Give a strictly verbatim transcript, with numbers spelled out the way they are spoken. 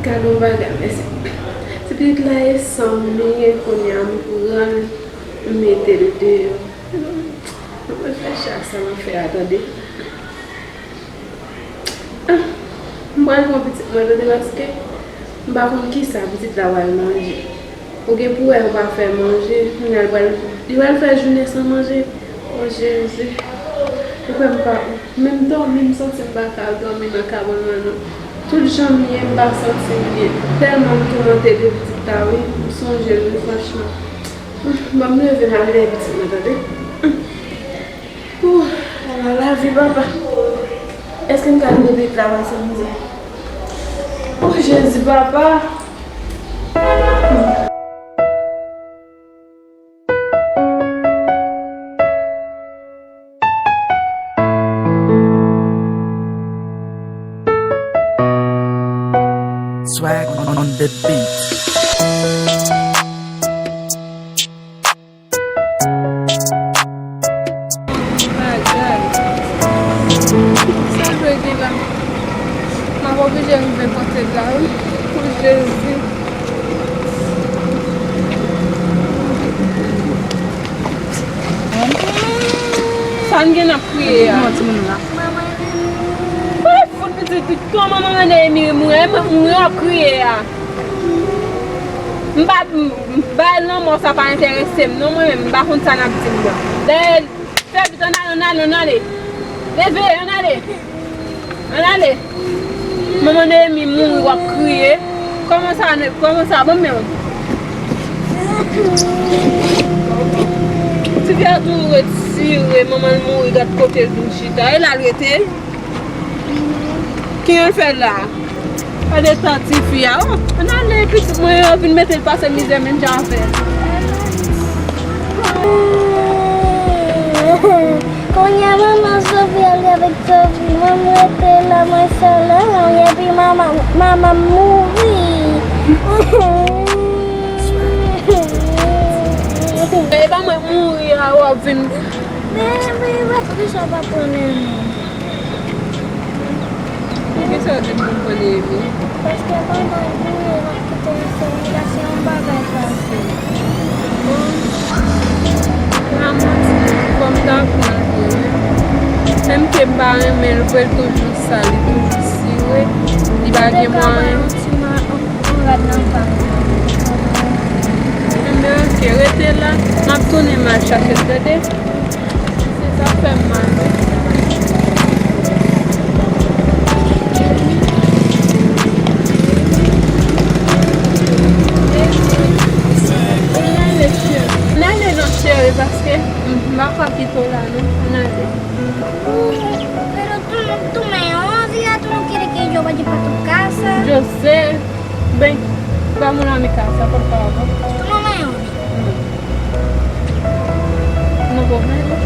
Gade yon bagay, mesye. Ti pitit la e san m li ye, kounye a m pran l, m mete l deyò. Mwen fè chak sa m ap fè a, tande. Ah, m pral pran pitit mwen, tande, paske m pa konn kisa pitit la pral manje. Ou gen pou wè ou pa fè manje, kounye a li pral, li pral fè jounen san manje. O Jezi. Ou kwè m pa, menm dòmi, m santi m pa ka dòmi nan kabann mwen, non. Tout jan m ye, m pa santi m byen. Tèlman m toumante de pitit la, wi. M sonje l, wi, franchman. Ban m leve m al veye pitit mwen, tande. Ooh, ala lavi, papa. Èske m ka rive travay san mizè? Oh, Jezi, papa. Swag on the beat. Bagay. Sa dwe gen la. M ap oblije rive pote l la, wi. Pou Jezi. Sa n gen n ap kriye a? Kòman manman Némi mouri? Manman Némi mouri, w ap kriye a? M pa, m, m, bay lanmò sa pa enterese m, non, mwen menm, m pa konn sa n ap di m nan. Dayè, fè vit, ann ale, ann ale, ann ale. Leve, ann ale. Ann ale. Manman Némi mouri, w ap kriye. Kòman sa, kòman sa, bon, men. Ti fi a tou retire, manman l mouri, gad kote l vin chita. E la l rete. Kijan l fè la? Gade tan tifi a, o. Ann ale, pitit mwen, yo vin mete l pase mizè menm jan avè l. Kounye a, manman Sophie ale avèk Sophie. Mwen, mwen rete la, mwen sèl, epi manman, manman m mouri. E pa mwen mouri a, w ap vin. Poukisa w pa pran Némi? Poukisa w di m pou m pran Némi? Paske pandan l mouri, l ap kite yon seri, la se yon bagay pase. Bon, pa manti, fò m ta pran l vre, wi. Menm ke m pa renmen l vre, l toujou sal, li toujou sire, li pa gen mwayen. Yon rad nan pa. Enben, oke, rete la. M ap tounen m al chache l, tande. Se sa k fè m mal, wi. Ann ale, cheri. Ann ale non, cheri, paske m pa ka kite w la, non. Ann ale. Pero tú no, tú me odias, tú no quieres que yo vaya para tu casa. Yo sé. Bem, vamos lá mi casa, por favor. Tú no me odias. No. No puedo.